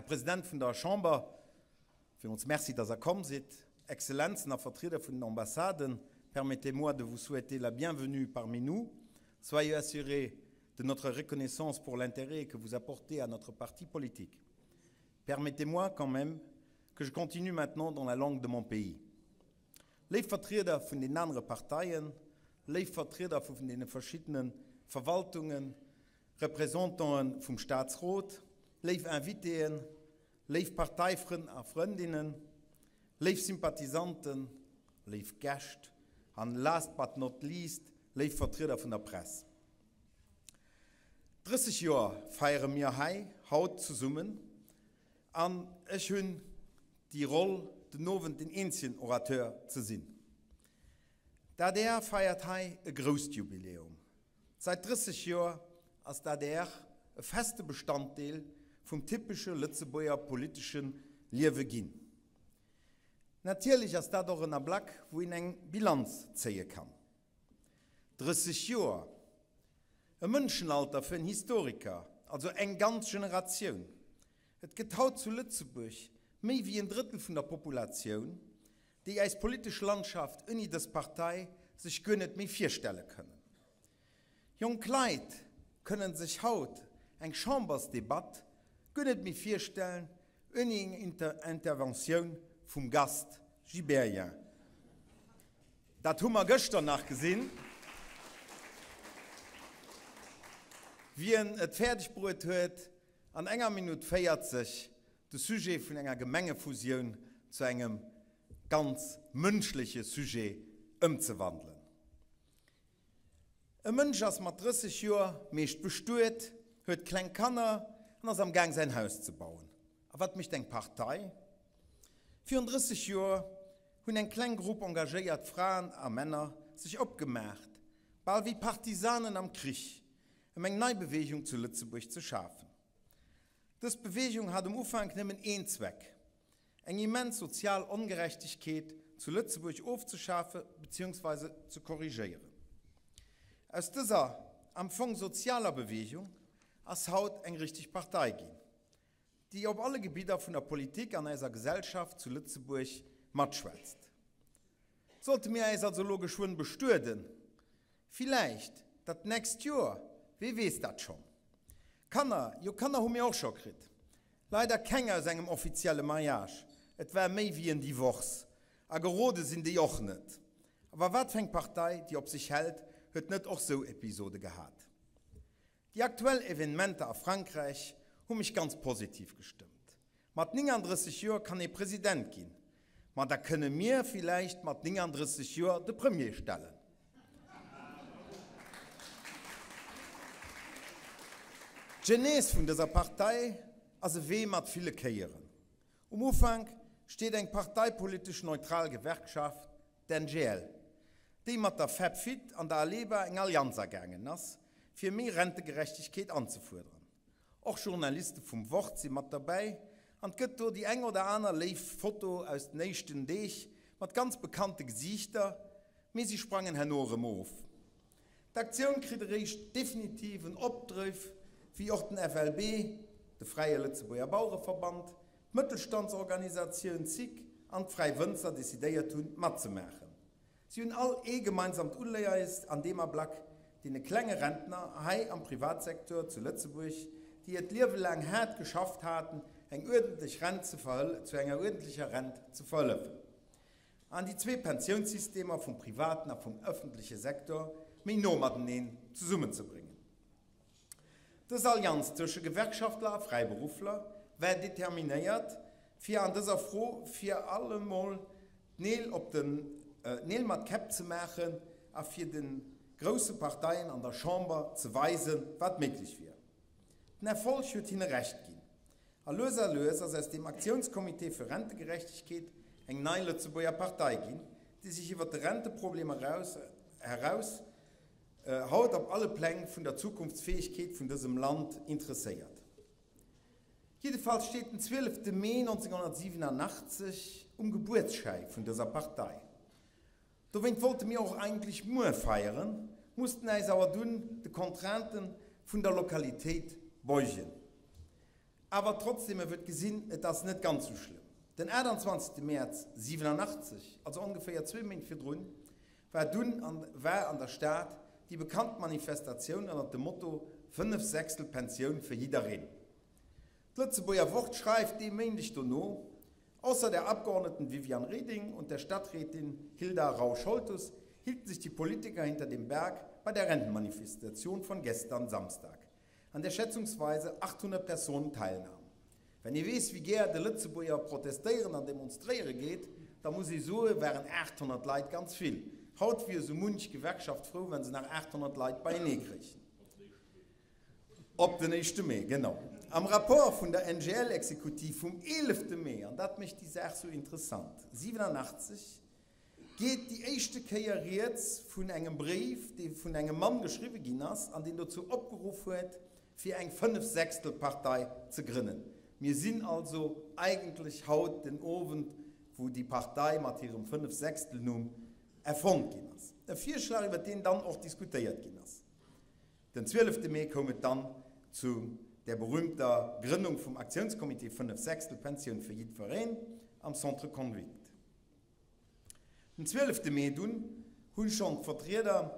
President vun der Chamber, villmools Merci, dass Der komm sidd. Exzellenzen a Vertrieder vun den Ambassaden, permettez-moi de vous souhaiter la bienvenue parmi nous. Soyez assurés de notre reconnaissance pour l'intérêt que vous apportez à notre parti politique. Permettez-moi quand même que je continue maintenant dans la langue de mon pays. Léif Vertrieder vun den anere Parteien, léif Vertrieder vun deene verschiddene Verwaltungen, Représentante vum Staatsrot, léif Invitéen, léif Parteifrënn a Frëndinnen, léif Sympathisanten, léif Gäscht an last but not least léif Vertrieder vun der Press. 30 Joer feiere mir hei haut zesummen an ech hunn déi Roll den Owend den eenzegen Orateur ze sinn. D'adr feiert hei e grousst Jubiläum. Säit 30 Joer ass d'ADR e feste Bestanddeel vum typesche Lëtzebuerger politesche Liewe ginn. Natierlech ass dat och en Ablack, wou een eng Bilanz zéie kann. 30 Joer, e Mënschenalter fir en Historiker, also eng ganz Generatioun. Et gëtt haut zu Lëtzebuerg méi wéi en Drëttel vun der Populatioun, déi äis politesch Landschaft ouni dës Partei sech guer net méi virstelle kënnen. Jonk Leit kënnen sech haut eng Chambersdebatt guer net méi virstellen ouni eng Interventioun vum Gast Gibéryen. Dat hu mer gëschter nach gesinn, wien et fäerdeg bruet huet, an enger Minutt 40 de Sujet vun enger Gemengefusioun zu engem ganz mënschleche Sujet ëmzewandelen. E Mënsch ass mat 30 Joer meescht bestuet, huet kleng Kanner an ass am Gaang säin Haus ze bauen. A wat mécht eng Partei? Virun 30 Joer hunn eng kleng Grupp engagéiert Fraen a Männer sech opgemaacht, bal wéi Partisanen am Krich, ëm eng nei Beweegung zu Lëtzebuerg ze schafen. Dës Beweegung hat um Ufank nëmmen een Zweck, eng immens sozial Ongerechtegkeet zu Lëtzebuerg ofzeschafe beziehungsweise ze korrigéieren. Aus dëser am Fong sozialer Beweegung ass haut eng richteg Partei ginn, déi op alle Gebidder vun der Politik an eiser Gesellschaft zu Lëtzebuerg matschwätzt. Sollte mir äis also elo geschwënn bestueden? Villäicht dat nächst Joer, wee weess dat schonn. Kanner, jo Kanner hu mir och scho kritt. Leider keng aus engem offizielle Mariage, et war méi wéi en Divorce. A gerode sinn déi och net. Awer wat fir eng Partei, déi op sech hält, huet net och sou Episode gehat? Déi aktuell Evenementer a Frankräich hu mech ganz positiv gestëmmt. Mat 39 Joer kann ee President ginn. Ma da kënne mir villäicht mat 39 Joer de Premier stellen. D'Genèse vun dëser Partei ass e Wee mat ville Kéieren. Um Ufank steet eng parteipolitesch neutral Gewerkschaft, d'NGL, déi mat der Febfit an der Aleba eng Allianz agaangen ass, fir méi Rentegerechtegkeet anzefuerderen. Och Journaliste vum Wort si mat derbäi an 't gëtt do déi eng oder aner léif Foto aus den éischten Deeg mat ganz bekannte Gesiichter, mee si sprangen herno erëm of. D'Aktioun kritt eréischt definitiv en Opdriff, wéi och den FLB, de Fräie Lëtzebuerger Bauereverband, d'Mëttelstandsorganisatioun SIC an d'Fräi Wënzer decidéiert hunn, matzemaachen. Si hunn all ee gemeinsamt Uleies an deem Ablack, deene klenge Rentner hei am Privatsecteur zu Lëtzebuerg, déi hiert Liewe laang haart geschafft haten, eng uerdentlech Rent ze zu enger uerdentlecher Rent ze verhëllefen an déi zwee Pensiounssystemer vum privaten a vum ëffentleche Secteur méi no mateneen zesummenzebréngen. Dës Allianz tësche Gewerkschaftler a Fräiberuffler war determinéiert, fir an dëser Fro fir allemol d'Neel op den d'Neel mat Käpp ze maachen a fir de grousse Parteien an der Chamber ze weisen, wat méiglech wier. Den Erfolg huet hinne Recht ginn. A lues a lues ass aus deem Aktiounscomité fir Rentegerechtegkeet eng nei Lëtzebuerger Partei ginn, déi sech iwwer de Renteproblem eraus heraus haut op alle Pläng vun der Zukunftsfäegkeet vun dësem Land interesséiert. Jiddefalls steet den 12 Mee 1987 um Gebuertsschäi vun dëser Partei. Dowéint wollte mir och eigentlech muer feieren, mussten äis awer dunn de Contrainten vun der Lokalitéit beugen. Awer trotzdem, e wëllt gesinn, et ass net ganz sou schlëmm. Den 28. Mäerz 87, also ongeféier zwee Méint virdrun, war dunn an war an der Stad déi bekannt Manifestatioun ënnert dem Motto Fënnef Sechstel Pensioun fir jiddereen. D'Lëtzebuerger Wort schreift dee Méindeg dono, Außer der Abgeordneten Viviane Reding und der Stadträtin Hilda Rausch-Holtus hielten sich die Politiker hinter dem Berg bei der Rentenmanifestation von gestern Samstag, an der schätzungsweise 800 Personen teilnahmen. Wenn ee weess, wéi gär de Lëtzebuerger protestéieren an demonstréiere geet, da muss ee soe waren 800 Leit ganz vill. Haut wier esou munch Gewerkschaft frou, wa se nach 800 Leit beienee kréichen. Op den éischte Mee, genau. Am Rapport vun der NGL-Exekutiv vum eelefte Mee, an dat mécht déi Saach sou interessant, 87, geet déi éischte Kéier rieds vun engem Bréif, dee vun engem Mann geschriwwe ginn ass an deen dozou opgeruff huet, fir eng Fënnefsechstelpartei ze grënnen. Mir sinn also eigentlech haut den Owend, wou déi Partei mat hirem Fënnefsechstelnumm erfonnt ginn ass. E Virschlag, iwwer deen dann och diskutéiert ginn ass. Den 12 Mee koum et dann zu der berühmter Grënnung vum Aktiounscomité Fënnefsechstelpensioun fir jiddwereen am Centre Convict. Den 12 Mee dunn hu schonn d'Vertrieder,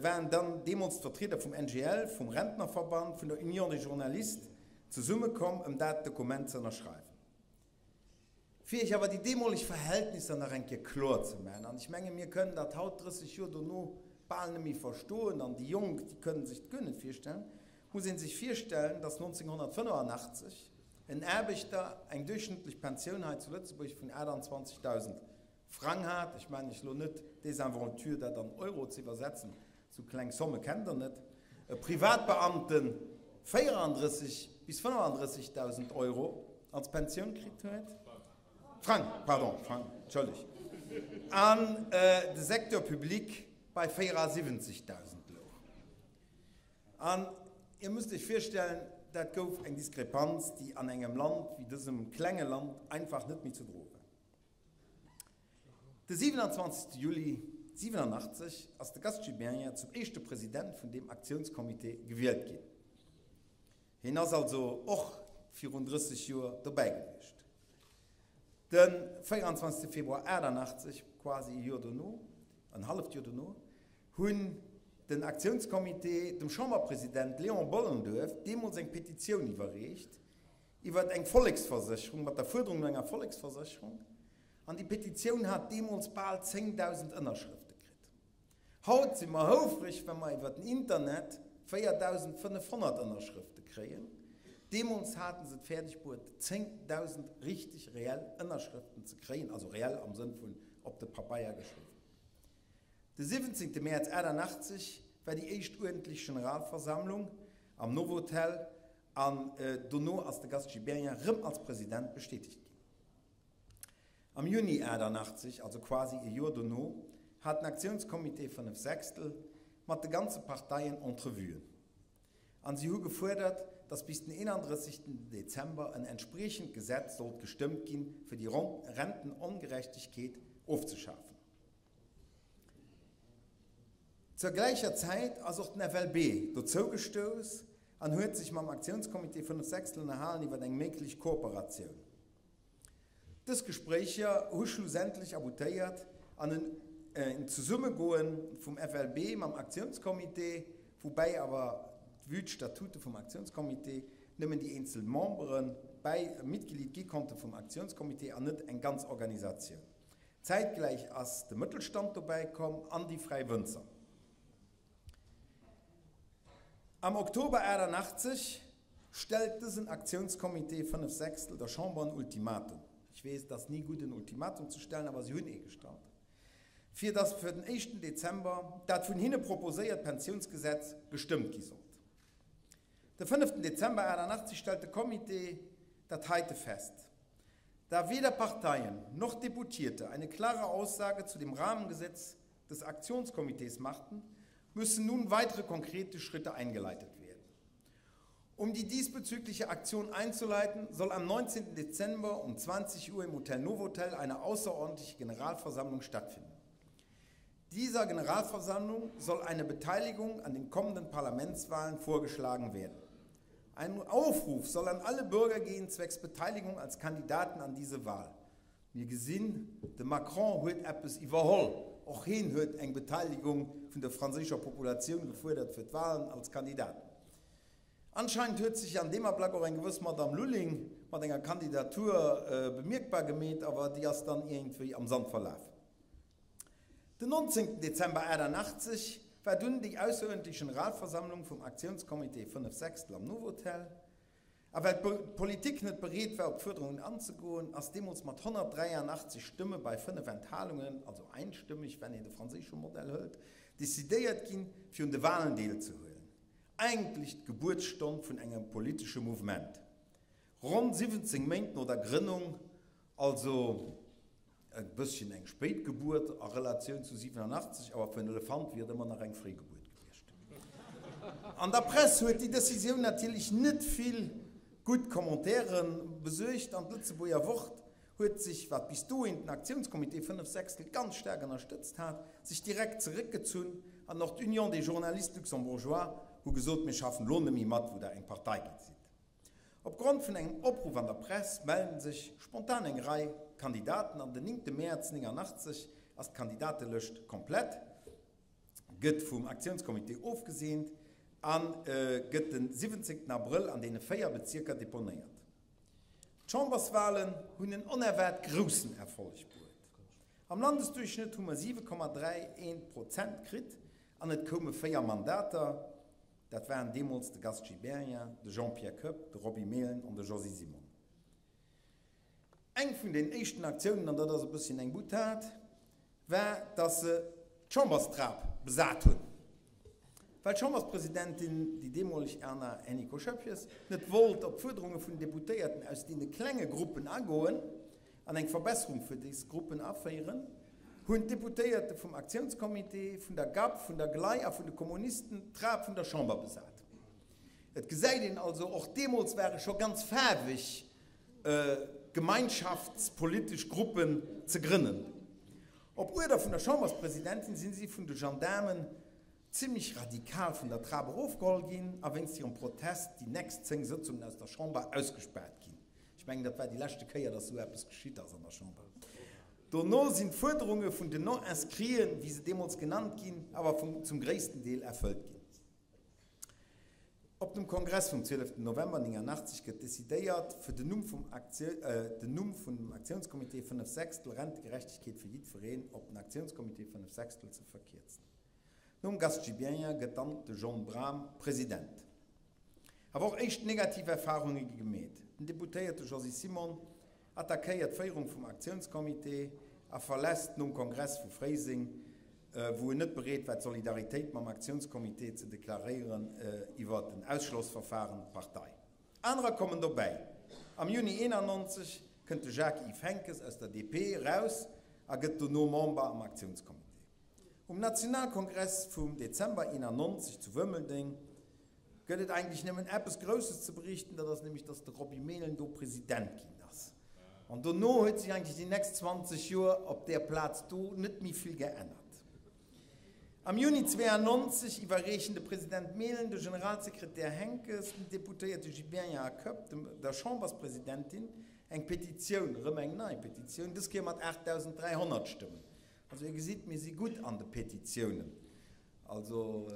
waren dann deemools d'Vertrieder vum NGL, vum Rentnerverband, vun der Union des Journalistes zesummekomm, ëm dat Dokument ze ënnerschreiwen. Fir Iech awer déi deemoleg Verhältnisser nach eng Kéier kloer ze maachen, an ech menge mir kënnen dat haut, 30 Joer dono, bal net méi verstoen, an déi Jonk, déi kënnen sech dat guer net virstellen, muss ee sech virstellen, dass 1985 en Aarbechter eng duerchschnëttlech Pensioun hei zu Lëtzebuerg vun 28.000 Frang hat. Ech maachen Iech elo net d'Desinvolture, dat an Euro ze iwwersetzen, Sou kleng Somme kennt der net. E Privatbeamten 34 bis 35.000 Euro als Pensioun kritt huet. Frang, pardon, Frang, entschëllegt. An de Secteur public bei 74.000 louch. An Dir musst Iech virstellen, dat gouf eng Diskrepanz, déi an engem Land wéi dësem klenge Land einfach net méi ze droe war. De 27 Juli 87 ass de Gast Gibéryen zum éischte President vun deem Aktiounscomité gewielt ginn. Hien ass also och virun 30 Joer dobäi gewiescht. De 24 Februar 88, quasi e Joer dono, en halleft Joer dono, hunn den Aktiounscomité dem Chamberpresident Léon Bollenduerf deemools eng Petitioun iwwerreecht, iwwert eng Volleksversécherung, mat der Fuerderung no enger Volleksversécherung, an déi Petitioun hat deemools bal 10.000 Ënnerschrëfte kritt. Haut si mer houfreg, wa mer iwwer den Internet 4.500 Ënnerschrëfte kréien. Deemools hate se et fäerdeg bruet, 10.000 richteg reell Ënnerschrëften ze kréien, also reell am Sënn vun op de Pabeier geschriwwen. De 17 Mäerz 88 war déi éischt uerdentlech Generalversammlung am Novotel An dono ass de Gast Gibéryen rëm als President bestätegt ginn. Am Juni 88, also quasi e Joer dono, hat den Aktiounscomité 5 Sechstel mat de ganze Parteien Entrevuen. An si hu gefuerdert, datt bis den 31. Dezember en entspriechend Gesetz sollt gestëmmt ginn, fir déi Rentenongerechtegkeet ofzeschafen. Zur gläicher Zäit ass och den FLB dozou gestouss an huet sech mam Aktiounscomité 5 Sechstel ënnerhalen iwwer eng méiglech Kooperatioun. Dës Gespréicher hu schlussendlech aboutéiert an en Zesummegoe vum FLB mam Aktiounscomité, woubäi awer, vue d'Statute vum Aktiounscomité, nëmmen déi eenzel Membere bäi Mitglied gi konnte vum Aktiounscomité an net eng ganz Organisatioun. Zäitgläich ass de Mëttelstand dobäi komm an déi fräi Wënzer. Am Oktober 88 stellt dësen Aktiounscomité 5 Sechstel der Chamber en Ultimatum, ech weess, et ass ni gutt en Ultimatum ze stellen, awer si hunn ee gestallt, fir datt fir den éischten Dezember dat vun hinne proposéiert Pensiounsgesetz gestëmmt gi sollt. De fënneften Dezember 88 stellt de Comité dat heite fest, Da weder Parteien noch Deputierte eine klare Aussage zu dem Rahmengesetz des Aktionskomitees machten, müssen nun weitere konkrete Schritte eingeleitet werden. Um die diesbezügliche Aktion einzuleiten, soll am 19. Dezember um 20 Uhr im Hotel Novotel eine außerordentliche Generalversammlung stattfinden. Dieser Generalversammlung soll eine Beteiligung an den kommenden Parlamentswahlen vorgeschlagen werden. Ein Aufruf soll an alle Bürger gehen zwecks Beteiligung als Kandidaten an diese Wahl. Mir gesinn, de Macron huet eppes iwwerholl, och heen huet eng Beteiligung vun der franséischer Populatioun gefuerdert fir d'Wahlen als Kandidaten. Anscheinend huet sech an deem Ablack och eng gewëss Madame Lulling mat enger Kandidatur bemierkbar gemeet, awer déi ass dann iergendwéi am Sand verlaf. Den 19 Dezember 88 war dunn déi ausseruerdentlech Generalversammlung vum Aktiounscomité 5 Sechstel am Novotel. A well d'Politik net bereet war op d'Fuerderungen anzegoen, ass deemools mat 183 Stëmme bei 5 Enthalungen, also einstëmmeg, wenn een de franséische Modell hëlt, decidéiert ginn, fir un de Walen deelzehuelen. Eigentlech d'Gebuertsstonn vun engem politesche Mouvement. Ronn 17 Méint no der Grënnung, also e bësschen eng spéit Gebuert a Relatioun zu 87, awer fir en Elefant wier et ëmmer nach eng fréi Gebuert gewiescht. An der Press huet déi Decisioun natierlech net vill gutt Commentaire besuergt an d'Lëtzebuerger Wort huet sech, wat bis dohin den Aktiounscomité 5 Sechstel ganz staark ënnerstëtzt hat, sech direkt zeréckgezunn an och d'Union des journalistes luxembourgeois hu gesot, mir schaffen elo net méi mat, wou der eng Partei gitt sidd. Op Grond vun engem Opruff an der Press mellen sech spontan eng Rei Kandidaten an den 9 Mäerz 89 ass d'Kandidatelëscht komplett, gëtt vum Aktiounscomité ofgeseent a gëtt den 17 Abrëll an deene 4 Bezierker deponéiert. D'Chamberswalen hunn en onerwaart groussen Erfolleg bruet. Am Landesduerchschnëtt hu mer 7,31 Prozent kritt an et koume 4 Mandater. Dat waren deemools de Gast Gibéryen, de Jean-Pierre Koepp, de Roby Mehlen an de Josy Simon. Eng vun den éischten Aktiounen, an dat ass e bësschen eng Boutade, war, datt se d'Chamberstrap besat hunn. Well d'Chamberspresidentin, déi deemoleg Erna Hennicot-Schoepges, net wollt op d'Fuerderunge vun den Deputéierten aus deene klenge Gruppen agoen an eng Verbesserung fir des Gruppen aféieren, hunn d'Deputéierte vum Aktiounscomité, vun der gap, vun der GLEI a vun de Kommunisten d'Trap vun der Chamber besat. Et gesäit een also, och deemools ware scho ganz faarweg gemeinschaftspolitesch Gruppen ze grënnen. Op Uerder vun der Chamberspresidentin sinn si vun de Gendaarmen zimlech radikal vun der Trap erofgeholl ginn a wéinst hirem Protest déi nächst 10 Sëtzungen aus der Chamber ausgespaart ginn. Ech mengen, dat war déi leschte Kéier, dass esou eppes geschitt ass an der Chamber. Dono sinn d'Fuerderunge vun den Non-inscriten, wéi se deemools genannt ginn, awer zum gréissten Deel erfëllt ginn. Op dem Kongress vum 12 November 89 gëtt decidéiert, fir den Numm vum den Numm vun dem Aktiounscomité 5 Sechstel, Rentegerechtegkeet fir jiddwereen op den Aktiounscomité 5 Sechstel ze verkierzen. Nom Gast Gibéryen gëtt dann de John Bram President. Awer och éischt negativ Erfarunge gi gemeet. Den Deputéierte Josy Simon attackéiert d'Féierung vum Aktiounscomité a verlässt nom Kongress vu Fréiseng, wou en net bereet war d'Solidaritéit mam Aktiounscomité ze deklaréieren iwwer den Ausschlossverfahren, d'Partei. Anerer kommen dobäi. Am Juni 91 kënnt de Jacques-Yves Henckes aus der DP eraus a gëtt dono Member am Aktiounscomité. Um Nationalkongress vum Dezember 91 zu Wëmeldeng gëtt et eigentlech nëmmen eppes Grousses ze berichten, dat ass nämlech, dass de Roby Mehlen do President ginn ass. An dono huet sech eigentlech déi nächst 20 Joer op där Plaz do net méi vill geännert. Am Juni 92 iwwerreechen de President Mehlen, de Generalsekretär Henckes, den Deputéierte Gibéryen a Koepp dem der Chamberspresidentin eng Petitioun, erëm eng nei Petitioun, dës Kéier mat 8.300 Stëmmen, Also Dir gesitt, mir si gutt an de Petitiounen. Also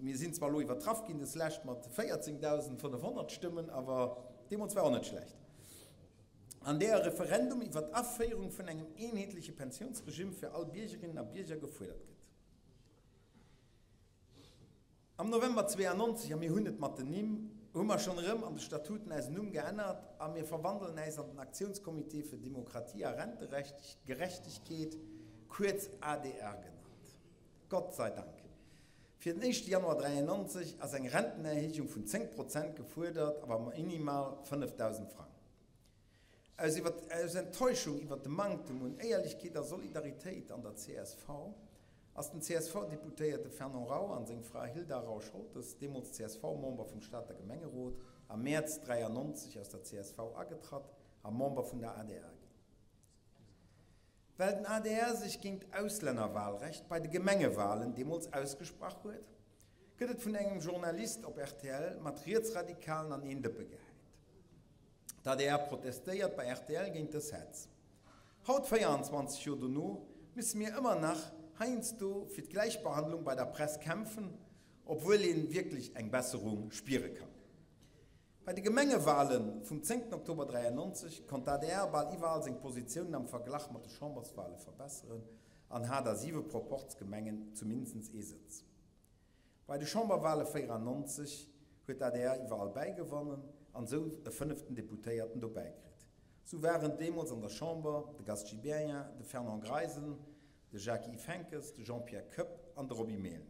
mir sinn zwar elo iwwertraff ginn deslescht mat 14.500 Stëmmen, awer deemools war och net schlecht. An där e Referendum iwwer d'Aféierung vun engem eenheetleche Pensiounsregimm fir all Biergerinnen a Bierger gefuerdert gëtt. Am November 92, a mir hunn et mat den Nimm, hu mer schonn erëm an de Statuten eisen Numm geännert a mir verwandelen äis an den Aktiounscomité fir Demokratie a Rentegerechtegkeet, kuerz adr genannt. Gott sei Dank! Fir den éischte Januar 93 ass eng Rentenerhéijung vun 10 Prozent gefuerdert, awer minimal 5.000 Frang. Aus aus Enttäuschung iwwer de Manktem un Éierlechkeet a Solidaritéit an der csv ass den CSV-Deputéierte Fernand Rau an seng Fra Hilda Rau-Scholtes, deemools CSV-Member vum Stater Gemengerot, am Mäerz 93 aus der csv agetratt a Member vun der adr ginn. Well den adr sech géint d'Auslännerwahlrecht bei de Gemengewahlen deemools ausgesprach huet, gëtt et vun engem Journalist op rtl mat Rietsradikalen an een Dëppe gehäit. D'adr protestéiert bei rtl géint dës Hetz. Haut, 24 Joer dono, müsse mir ëmmer nach heiansdo fir d'Gläichbehandlung bei der Press kämpfen, obwuel een wierklech eng Besserung spiere kann. Bei de Gemengewale vum 10 Oktober 93 konnt d'ADR bal iwwerall seng Positiounen am Verglach mat de Chamberswale verbesseren an hat a siwe Proporzgemengen zu mindestens ee Sëtz. Bei de Chamberwale 94 huet d'ADR iwwerall bäigewonnen an esou e fënneften Deputéierten dobäi kritt. Sou waren deemools an der Chamber de Gast Gibéryen, de Fernand Greisen, de Jacques-Yves Henckes, de Jean-Pierre Koepp an de Roby Mehlen.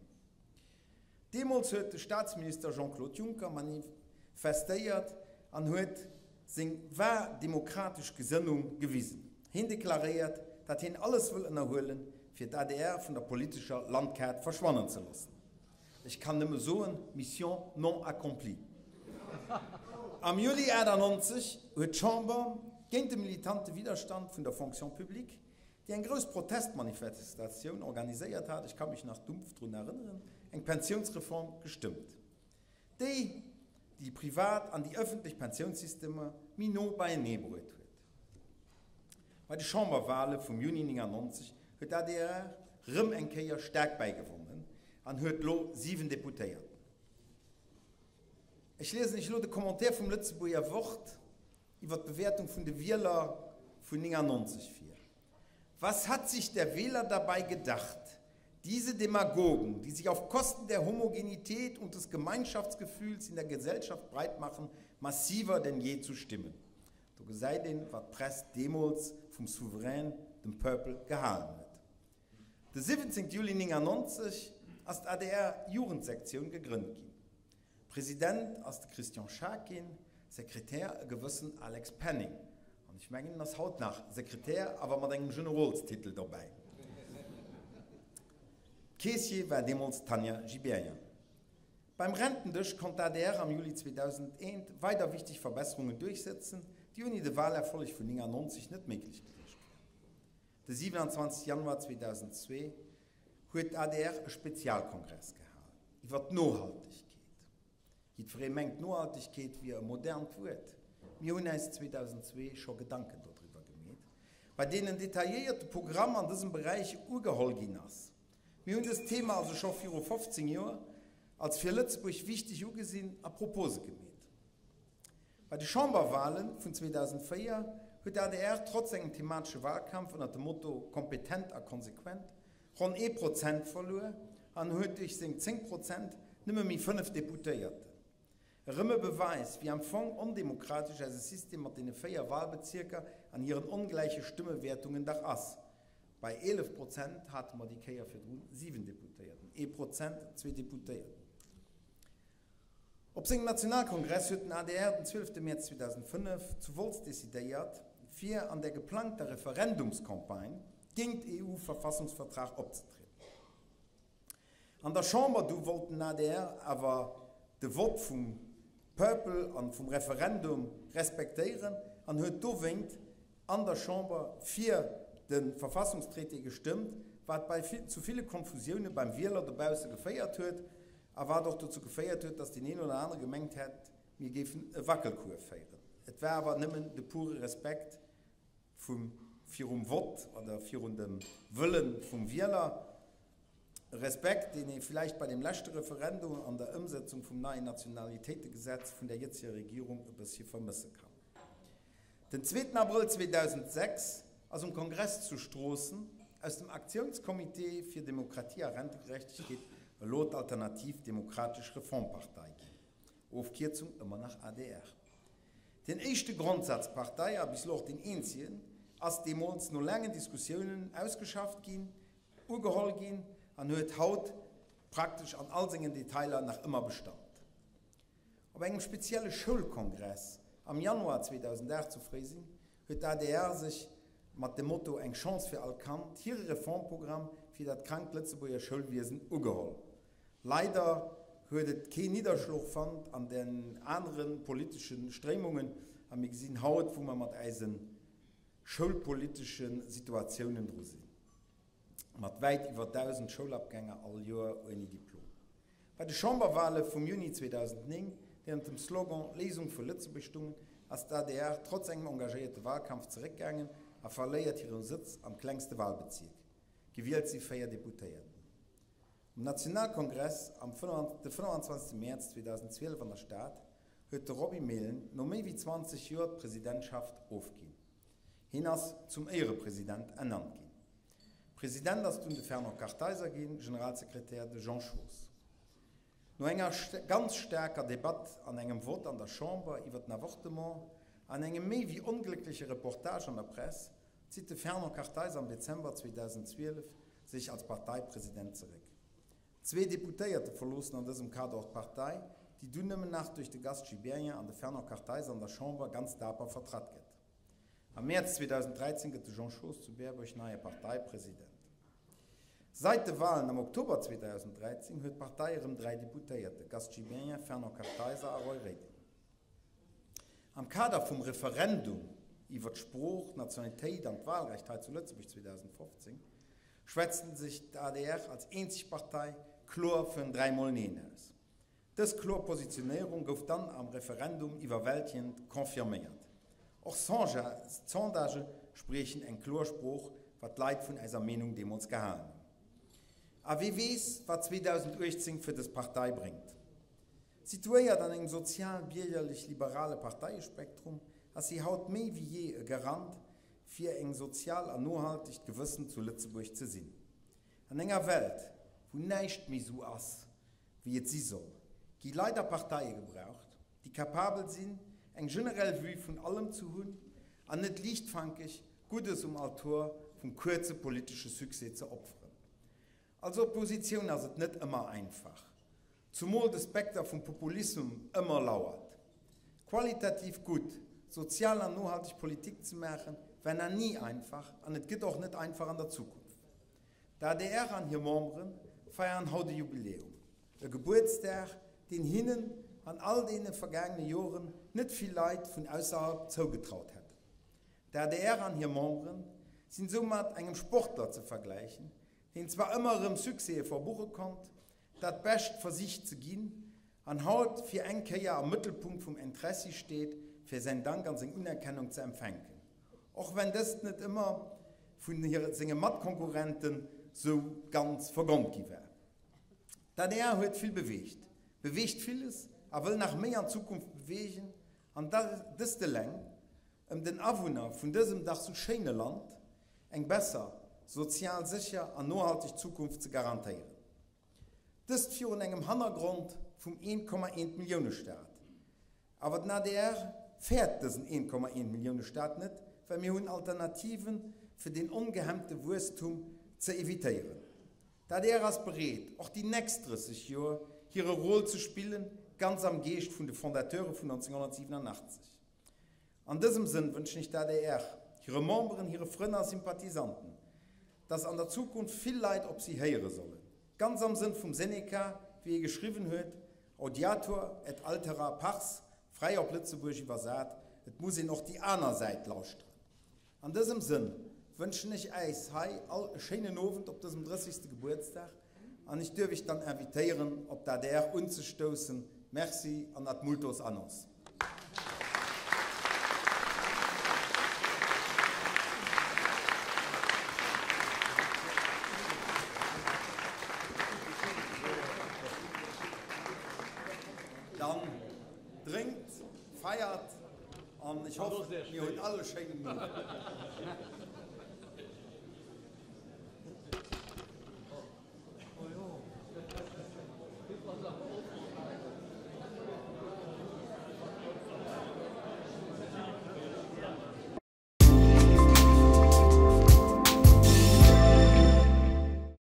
Deemools huet de Staatsminister Jean-Claude Juncker manifestéiert an huet seng wahr demokratesch Gesënnung gewisen. Heen deklaréiert, dat heen alles wëll ënnerhuelen, fir d'ADR vun der politescher Landkaart verschwannen ze loossen. Ech kann nëmme soen, Mission non accomplie. Am Juli 98 huet d'Chamber, géint de militante Widderstand vun der Fonction publique, déi eng grouss Protestmanifestatioun organiséiert hat, ech ka mech nach dumpf drun erënneren, eng Pensiounsreform gestëmmt, déi déi privat an déi ëffentlech Pensiounssystemer méi no beienee bruet huet. Bei de Chamberwale vum Juni 99 huet d'ADR rëm eng Kéier staark bäigewonnen an huet lo 7 Deputéierten. Ech liesen Iech elo de Commentaire vum Lëtzebuerger Wort iwwer d'Bewertung vun de Wieler vun 99 vir. Was hat sich der Wähler dabei gedacht? Diese Demagogen, die sich auf Kosten der Homogenität und des Gemeinschaftsgefühls in der Gesellschaft breitmachen, massiver denn je zu stimmen. Do gesäit een, wat d'Press deemools vum Souverain, dem Peuple, gehalen huet. De 17 Juli 99 ass d'ADR-Jugendsektioun gegrënnt ginn. President ass de Christian Schaack ginn, Sekretär e gewëssen Alex Penning, an ech mengen en ass haut nach Sekretär, awer mat engem Generolstitel dobäi. Keessier war deemools d'Tanja Gibéryen. Beim Rentendësch konnt d'ADR am Juli 2001 weider wichteg Verbesserungen duerchsetzen, déi ouni de Walerfolleg vun 99 net méiglech gewiescht wären. De 27 Januar 2002 huet d'ADR e Spezialkongress gehalen iwwer d'Nohaltegkeet. Jiddweree mengt, Nohaltegkeet wier e modernt Wuert. Mir hunn äis 2002 scho Gedanken dodriwwer gemeet, bei deenen en detailléierte Programm an dësem Beräich ugeholl ginn ass. Mir hunn dëst Thema also scho viru 15 Joer als fir Lëtzebuerg wichteg ugesinn a Propose gemeet. Bei de Chamberwale vun 2004 huet d'ADR trotz engem thematesche Walkampf ënner dem Motto Kompetent a konsequent ronn ee Prozent verluer an huet duerch seng 10 Prozent nëmme méi 5 Deputéierten. Erëm e Beweis, wéi am Fong ondemokratesch eise System mat deene 4 Walbezierker an hiren ongläiche Stëmmewäertungen dach ass. Bei 11 Prozent hate mer déi Kéier virdrun 7 Deputéierten, ee Prozent zwee Deputéierten. Op sengem Nationalkongress huet den adr den 12 Mäerz 2005 zu Wolz decidéiert, fir an der geplangter Referendumscampagne géint EU-Verfassungsvertrag opzetrieden. An der Chamber du wollt den adr awer de Vott vum Peuple an vum Referendum respektéieren an huet dowéint an der Chamber fir de Verfassungstraité gestëmmt, wat bei zu ville Konfusioune beim Wieler dobausse geféiert huet a wat och dozou geféiert huet, datt deen een oder anere gemengt hätt, mir géifen e Wackelcours féieren. Et war awer nëmmen de pure Respekt vum virum Vott oder virun dem Wëlle vum Wieler, e Respekt, deen ee vläicht bei deem leschte Referendum an der Ëmsetzung vum neien Nationalitéitegesetz vun der jëtzeger Regierung e bëssche vermësse kann. Den zweeten Abrëll 2006 ass um Kongress zu Stroossen aus dem Aktiounscomité fir Demokratie a Rentegerechtegkeet elo d'Alternativ Demokratesch Reformpartei ginn, Ofkierzung ëmmer nach adr. Den éischte Grondsaz Partei, a bis elo och deen eenzegen, ass deemools no laangen Diskussiounen ausgeschafft ginn, ugeholl ginn an huet haut praktesch an all sengen Detailer nach ëmmer Bestand. Op engem spezielle Schoulkongress am Januar 2008 zu Fréiseng huet d'ADR sech mat dem Motto Eng Chance fir all Kand hire Reformprogramm fir dat krankt Lëtzebuerger Schoulwiesen ugeholl. Leider huet et keen Nidderschlog fannt an den anere politesche Stréimungen a mir gesinn haut wou mer mat äise schoulpolitesche Situatiounen dru sinn, mat wäit iwwer 1.000 Schoulabgänger all Joer ouni Diplom. Bei de Chamberwale vum Juni 2009, déi ënner dem Slogan Léisung vu Lëtzebuerg stungen, ass d'ADR trotz engem engagéierte Walkampf zeréckgaangen a verléiert hire Sëtz am klengste Walbezierk. Gewielt si 4 Deputéierten. Um Nationalkongress am de 25 Mäerz 2012 an der Stad huet de Roby Mehlen no méi wéi 20 Joer d'Presidentschaft ofginn. Hien ass zum Éierepresident ernannt ginn. President ass dunn de Fernand Kartheiser ginn, Generalsekretär de Jean Schoos. No enger ganz staarker Debatt an engem Vott an der Chamber iwwer den Avortement an engem méi wéi ongléckleche Reportage an der Press zitt de Fernand Kartheiser am Dezember 2012 sech als Parteipresident zeréck. Zwee Deputéierte verloossen an dësem Kader och d'Partei, déi dunn nëmmen nach duerch de Gast Gibéryen an de Fernand Kartheiser an der Chamber ganz daper vertratt gëtt. Am Mäerz 2013 gëtt de Jean Schoos zu Berbuerg neie Parteipresident. Sait de Walen am Oktober 2013 huet d'Partei erëm 3 Deputéierte, Gast Gibéryen, Fernand Kartheiser a Roy Reding. Am Kader vum Referendum iwwer d'Sprooch, d'Nationalitéit an d'Walrecht hei zu Lëtzebuerg 2015 schwätzt sech d'ADR als eenzeg Partei kloer fir en Dräimol Neen aus. Dës kloer Positionéierung gouf dann am Referendum iwwerwältigend confirméiert. Och Sondagë spriechen eng kloer Sprooch, wat d'Leit vun eiser Meenung deemools gehalen hunn. A wee weess, wat 2018 fir dës Partei bréngt. Situéiert an engem sozial-biergerlech-liberale Parteiespektrum, ass si haut méi wéi jee e Garant fir eng sozial an nohaltegt Gewëssen zu Lëtzebuerg ze sinn. An enger Welt, wou näischt méi sou ass, wéi et si soll, gi leider Parteie gebraucht, déi capabel sinn, eng generell Vue vun allem ze hunn an net liichtfankeg Guddes um Altor vum kuerze politesche Succès ze opferen. Als Oppositioun ass et net ëmmer einfach, zumol de Spekter vum Populissem ëmmer lauert. Qualitativ gutt, sozial an nohalteg Politik ze maachen, war nach ni einfach an et gëtt och net einfach an der Zukunft. D'adr an hir Membere feiern haut e Jubiläum, e Gebuertsdag, deen hinnen an all deene vergaangene Joren net vill Leit vun ausserhalb zougetraut hätten. D'adr an hir Membere sinn soumat engem Sportler ze vergläichen, deen zwar ëmmer erëm Succèse verbuche konnt, dat Bescht versicht ze ginn an haut fir eng Kéier am Mëttelpunkt vum Interessi steet, fir säin Dank an seng Unerkennung ze empfänken, och wenn dëst net ëmmer vun senge Matkonkurrenten sou ganz vergonnt gi war. D'adr huet vill beweegt, beweegt villes a wëll nach méi an Zukunft beweegen, an dëst eleng, ëm den Awunner vun dësem dach sou schéine Land eng besser, sozial sécher an nohalteg Zukunft ze garantéieren. Dëst virun engem Hannergrond vum 1,1 Millioune-Staat. Awer den adr fäert dësen 1,1 Millioune-Staat net, well mir hunn Alternativen, fir deen ongehemmte Wuesstum ze evitéieren. D'adr ass bereet, och déi nächst 30 Joer hire Rôle ze spillen, ganz am Geescht vun de Fondateure vun 1987. An dësem Sënn wënschen ech der adr, hire Memberen, hire Frënn a Sympathisanten, dass an der Zukunft vill Leit op si héiere sollen. Ganz am Sënn vum Seneca, wéi e geschriwwen huet, Audiatur et altera pars, fräi op Lëtzebuerg iwwersat, et muss een och déi aner Säit lauschteren. An dësem Sënn wënschen ech äis hei all e schéinen Owend op dësem drëssigste Gebuertsdag an ech duerf iech dann invitéieren op d'ADR unzestoussen. Merci an ad multos annos. Dann drénkt, feiert an ech hoffen mir hunn all e schéinen Owend.